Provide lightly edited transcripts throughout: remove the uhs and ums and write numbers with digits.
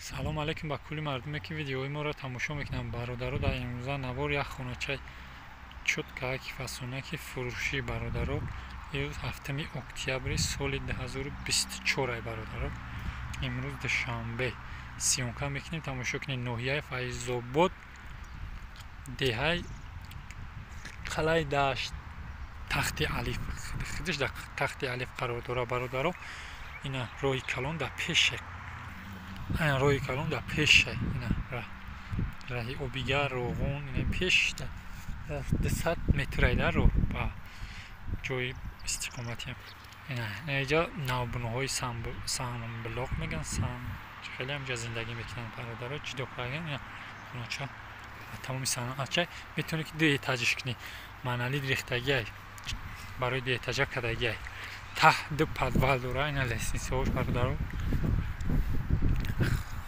Салом алейкум ба кулли мардуме, ки видеои моро тамошо мекунанд. Бародаро, дар имрӯза навор як хоначаи чуткаки фасонаки фурӯшӣ, бародаро. Имрӯз 7 октябри соли 2024 ай, бародаро. Имрӯз душанбе. Съёмка мекунем, тамошо кунед. Ноҳияи Файзобод, деҳаи Қалаи Дашт, Тахти Алиф. Худаш дар Тахти Алиф қарор дорад, бародаро. Ина роҳи калон дар пеше. Ана роҳи калон дар пеше. Ина раҳи Обигар, Роғун, ина пеш 200 метр айда роҳ ба ҷои истиқоматиам. Ина инҷа навбуноҳои самблоқ меган, сам хеле ҳамҷа зиндагӣ мекунанд, бародаро, ҷудо кардан. Ина хонача тамоми саноатча метавонӣ ки ду этажиш кунӣ. Монолит рехтагиай, барои ду этажа кардагиай. Таҳ ду подвал дора, ина лестницаҳош, бародаро.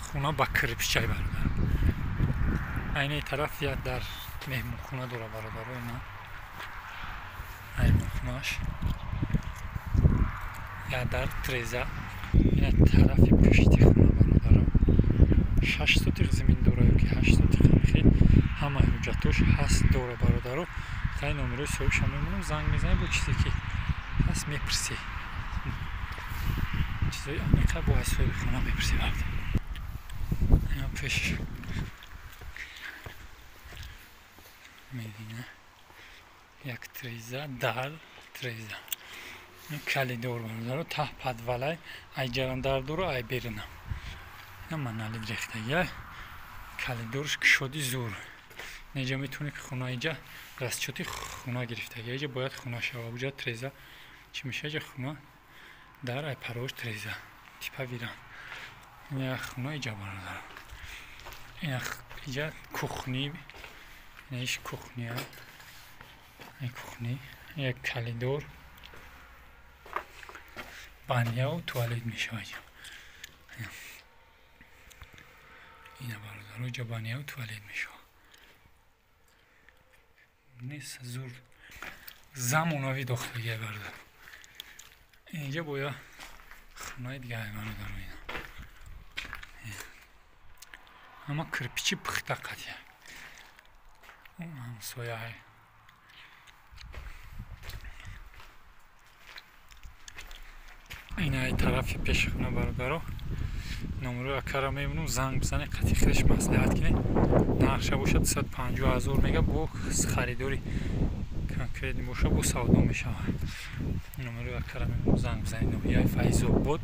Хона ба кирпичай, бародаро. Айнаи тараф як дар меҳмонхона дора, бародаро. Ина меҳмонхонааш як дар треза. Ина тарафи пушти хона, бародаро. 6 сотиқ замин дора ё ки 8 сотиқ, ҳамихел ҳама ҳуҷҷатош ҳаст дора, бародаро. Хай, номерои соҳибша мемонам, занг мезанӣ, бо чизе ки ҳаст мепурсӣ. Чизои амиқа бо аз соҳиби хона мепурсӣ, бародар. Ина пеш мебина як треза, дар треза, калидор, бародаро, таҳ подвалай, ай ҷаран дар дора, ай берунам. Ина монолит рехтагиай, калидорш кушоди зур. Инҷа метавонӣ ки хона, инҷа расчёти хона гирифтагӣ, инҷа бояд хона шава. Уҷа треза чӣ меша, инҷа хона дар ай парош треза типа виран. Ина хона инҷа, бародаро. Ина инҷа кухни, ина иш кухния, ин кухни, як калидор, баняву туалет мешава инҷа. Ина, бародаро, инҷа баняву туалет мешава. Нест, зур замонавӣ дохилгия, бародар. Инҷа боя хонаи дигаре, бародаро. Ина ҳама кирпичи пухта қатия. Ҳамсояҳай. Ина тарафи пеши хона, бародаро. Номерои акара мебинам, занг бизанед, қатъи худаш маслиҳат кунед. Нархша бошад 250 ҳазор мега, бо харидори конкретни боша бо савдо мешавад. Номерои акара мебинам, занг бизанед. Ноҳияи Файзобод,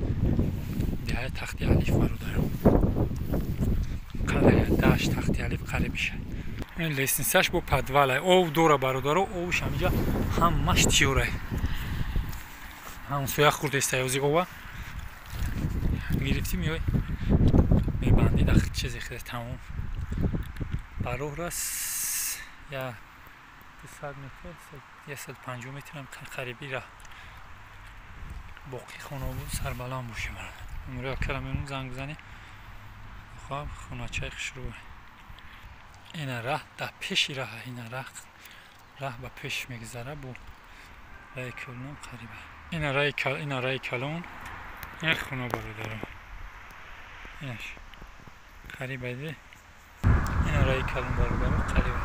деҳаи Тахти Алиф, бародаро. Қалаи Дашт, Тахти Алиф қарибиша. Ин лестницаш бо подвалай, ов дора, бародаро, овш ҳамиҷа ҳамаш тиёрай. Ҳамсоя хурдеста, ёзи ова гирифтӣ, меой мебандӣ дар чизе хеле тамом. Ба роҳ рас я 200 метр, 150 метрам қариби раҳ. Боқӣ хонобуд сарбаланд бошем, бародар. Номерои акара мемонам, занг бизанӣ. Хоб, хоначаи хушрӯ. Ина раҳ дар пеши раҳ, ина раҳ ба пеш мегузара, бо раҳи калон қариба. Ина раҳи калон, ин хона, бародаро. Инаш қариба ди. Ина раҳи калон, бародаро, қариба.